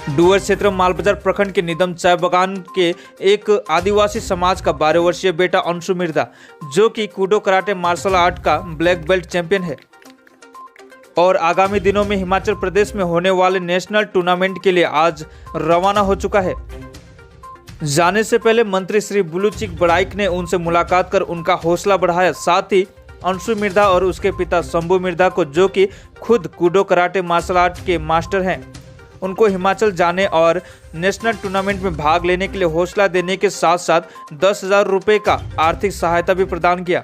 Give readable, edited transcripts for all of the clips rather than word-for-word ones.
डुअर क्षेत्र मालबाजार प्रखंड के निदम चाय बागान के एक आदिवासी समाज का 12 वर्षीय बेटा अंशु मिर्धा, जो कि कूडो कराटे मार्शल आर्ट का ब्लैक बेल्ट चैंपियन है और आगामी दिनों में हिमाचल प्रदेश में होने वाले नेशनल टूर्नामेंट के लिए आज रवाना हो चुका है। जाने से पहले मंत्री श्री ब्लूचिक बड़ाइक ने उनसे मुलाकात कर उनका हौसला बढ़ाया। साथ ही अंशु मिर्धा और उसके पिता शंभू मिर्धा को, जो कि खुद कूडो कराटे मार्शल आर्ट के मास्टर हैं, उनको हिमाचल जाने और नेशनल टूर्नामेंट में भाग लेने के लिए हौसला देने के साथ साथ 10,000 रुपये का आर्थिक सहायता भी प्रदान किया।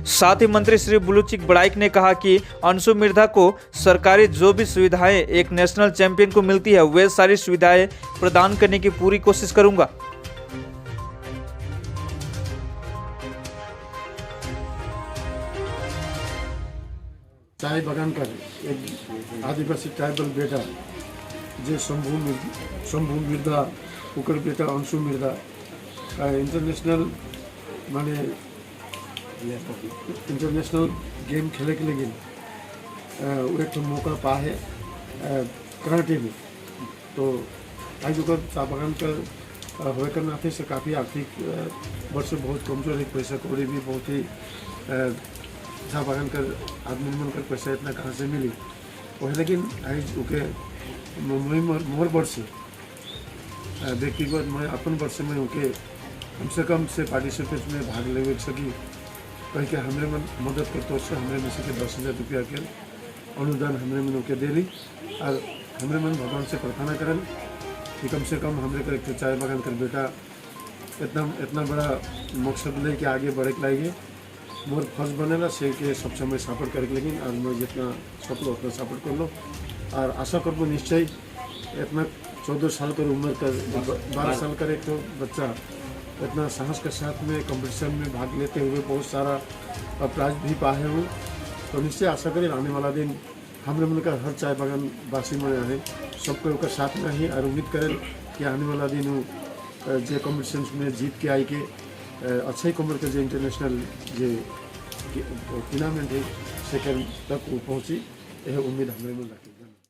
साथ ही मंत्री श्री ब्लूचिक बड़ाइक ने कहा कि अंशु मिर्धा को सरकारी जो भी सुविधाएं एक नेशनल चैंपियन को मिलती है, वे सारी सुविधाएं प्रदान करने की पूरी कोशिश करूंगा। चाय बागान का एक आदिवासी ट्राइबल बेटा जे शंभू मिर्धा, ओकर बेटा अंशु मिर्धा इंटरनेशनल माने इंटरनेशनल गेम खेले के लिए वो एक मौका पा है कराटे में। तो आज ओकर चाय बागान का होए के नाते से काफ़ी आर्थिक वर्ष बहुत कमजोर है, पैसा कौड़ी भी बहुत ही चाय बागान कर आदमी मन कर पैसा इतना कहाँ से मिली वही। लेकिन आज ओके मोर वर्ष व्यक्तिगत मैं अपन वर्ष में ओके कम से कम से पार्टिसिपेट में भाग ले सकी कह के हमरे मन मदद करते से हमरे में से के 10,000 रुपया के अनुदान हमरे मन ओके देली और हमरे मन भगवान से प्रार्थना करन कि कम से कम हमरे कर एक चाय बागान कर बेटा इतना इतना बड़ा मकसद लेके आगे बढ़े के लाइए मोर फर्ज बनेला से के सब समय सपोर्ट करे, लेकिन और मैं जितना सकलो उतना सपोर्ट कर लो और आशा करबो निश्चय इतना 14 साल कर उम्र का 12 साल का एक तो बच्चा इतना साहस के साथ में कंपटीशन में भाग लेते हुए बहुत सारा प्राइज भी पाए हूँ। तो निश्चय आशा करें आने वाला दिन हमरे मन का हर चाय बागान वासी में है सबको ओकर साथ में ही और उम्मीद करें कि आने वाला दिन जे कॉम्पिटिशन में जीत के आई के अच्छे कमर के जो इंटरनेशनल जे टूर्नामेंट है सेकेंड तक वो पहुँची, यह उम्मीद हमारे मन रखी।